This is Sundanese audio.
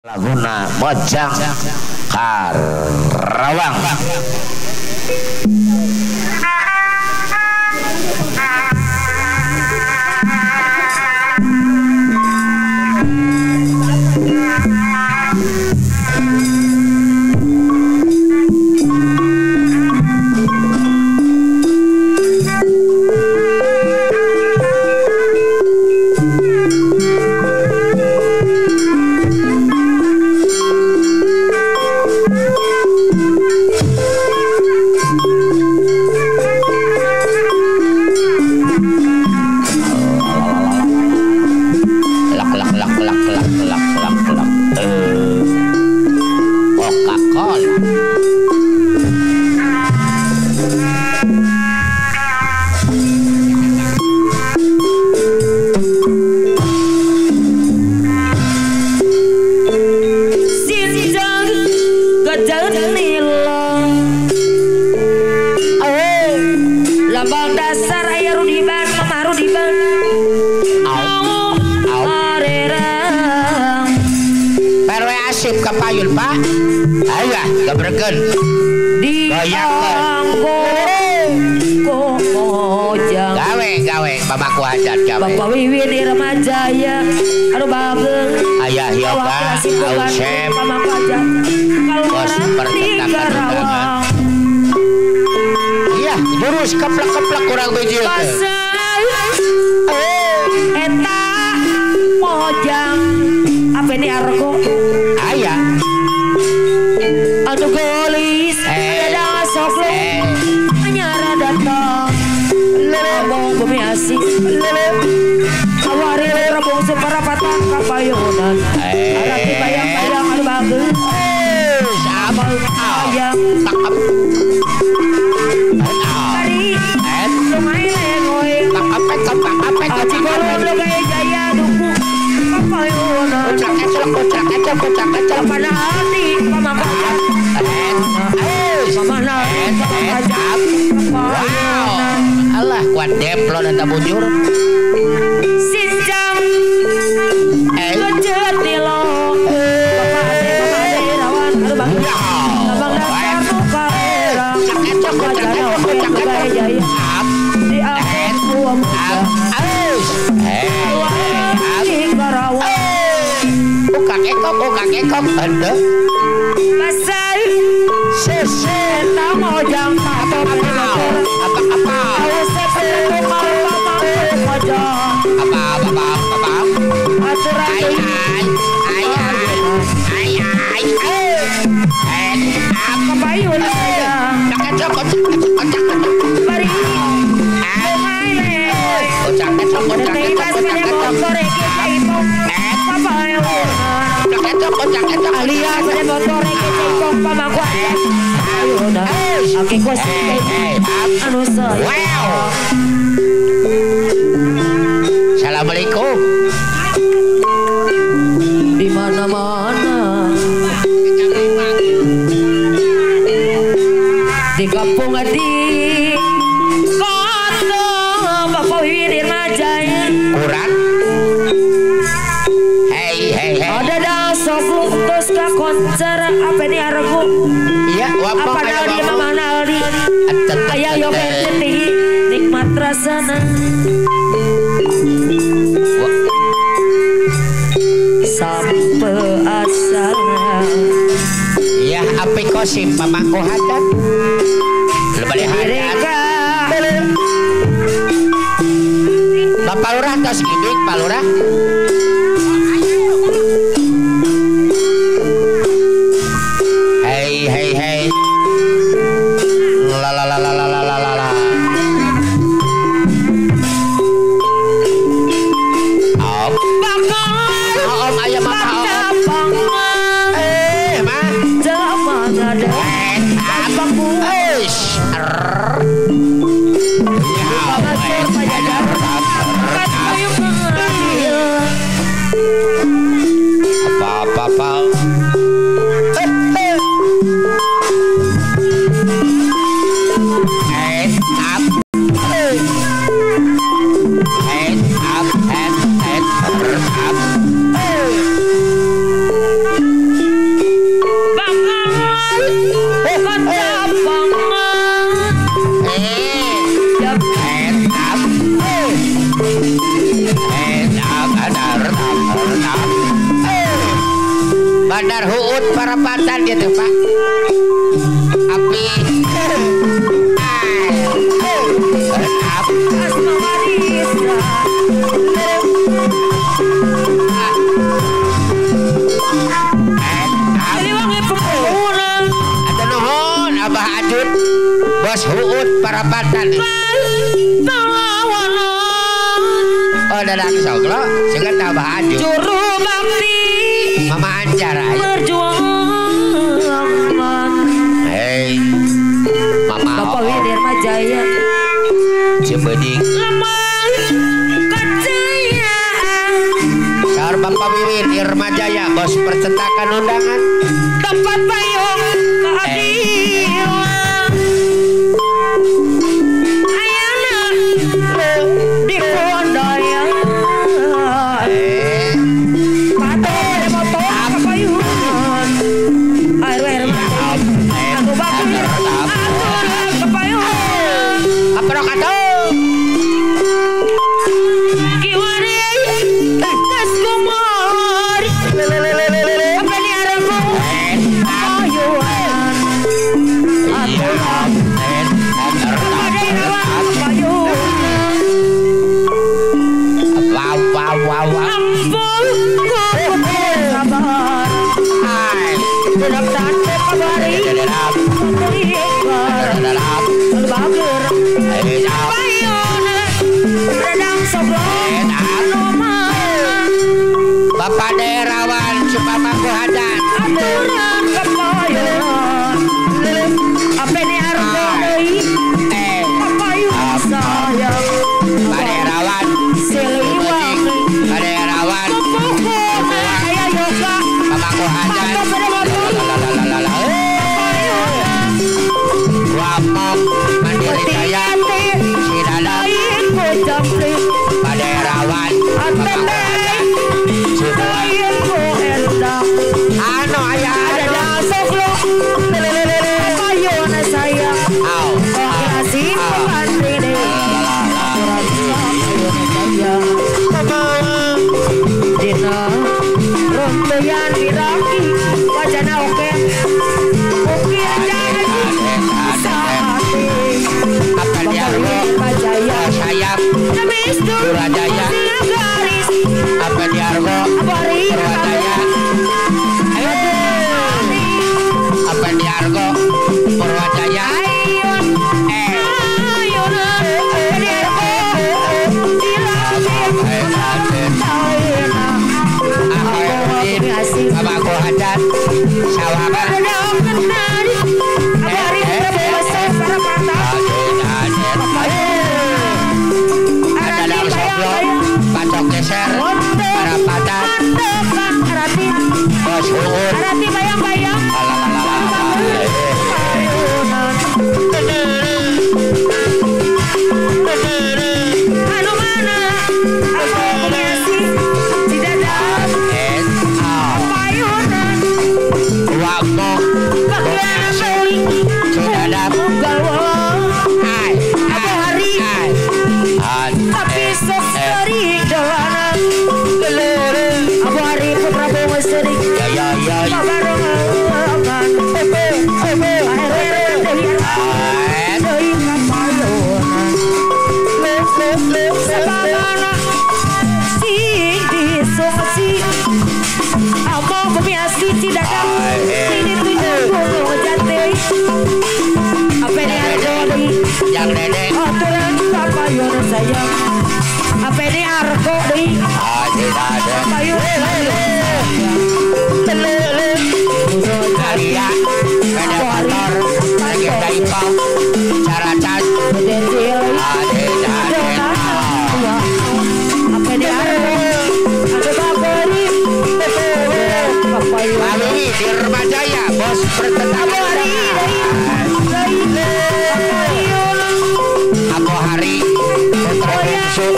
Laguna Mojang Karawang. Kapayun Pak, ayah geberkeun goyakeun gawe gawe bapakku hajat gawe Bapak Wiwin Irma Jaya anu bageng ayah yoga ausep bos percetakan undangan. Iya jurus keplak-keplak kurang biji eta mojang apa ini argo ayah anu gelis ada sok anyara datang ngomong bumi asing awari rebung separapatan kapayunan arati bayang-bayang anu bagus sama ayam tari lumai lengoy aci lugai jaya duku kapayunan pada hati wow, Allah kuat deplon dan bujur. Sinjang kejet nilo, bapak ade rawan lubang, lubang dasar muka era, di aku ukak ekok ende pasal eta mojang apa apa apa apa ay ay ay ay ay apa payun bari alias motor wow. Assalamualaikum. Di mana-mana di kampung di kota Bapak Wiwin Irma Jaya kurang. Hey hey hey. Ada dah sok terus ke konser apa ini aregu? Iya, apa di mana Aldi? Ayah yo nikmat rasana. Sampai asana. Iya, api kosim pamangku hajat. Lebih hajat. Bapak Lurah tos gimik, Pak Lurah. Hey hey hey. La la la la la la la la. Om. Om ayam apa om? Ma. Apa apa. Up, up, up. Bandar Huut Parapatan gitu Pak. Api. Ada nuhun Abah Ajun Bos Huut Parapatan. Oh dadang soglo sehingga tambah Ajun. Juru bakti Mama Anjar ayo. Perjuangan. Hei Mama Bapak Wirma Jaya Cibeding Lemah kejayaan. Sahur Bapak Wiwin Irma Jaya bos percetakan undangan. Tempat payung keadilan. Ayana di Kondayan. Bapak Derawan Supamaku Hadan. Aturan kepayon. Apa ni argo deui? Papayun sayang. Pak Derawan Siliwangi. Pak Derawan Pupukuna aya yoga. Pamaku Hadan. Wamok Mandiri Jaya Sidadap Pak Derawan Pamaku Hadan. Ano ayah ada soklo payun sayang. Kasih pemantri deh. Dina runtuyan diraki wajana oke ukir jadi sate. Apa dia sayap Purwajaya. Apa di Argo Purwajaya. Apa di Argo Purwajaya. Abaku Hadat Sawakan. Pacok geser Parapatan Bos Huut. Arati bayang-bayang. Anu mana aku pengasih Cidadap Payunan Wamok Cidadap Ada hari tapi sok seri jalanan. Abu hari putra Prabowo seri. Ya ya ya. Yang nenek aturan papayun sayang. Apa ini argo deui? Papayun Karia sepeda motor lagi daipong caracas. Apa ini argo? Ada babari papayun. Lalu di Remajaya bos percetakan. Abu Hari Putra Bungsu.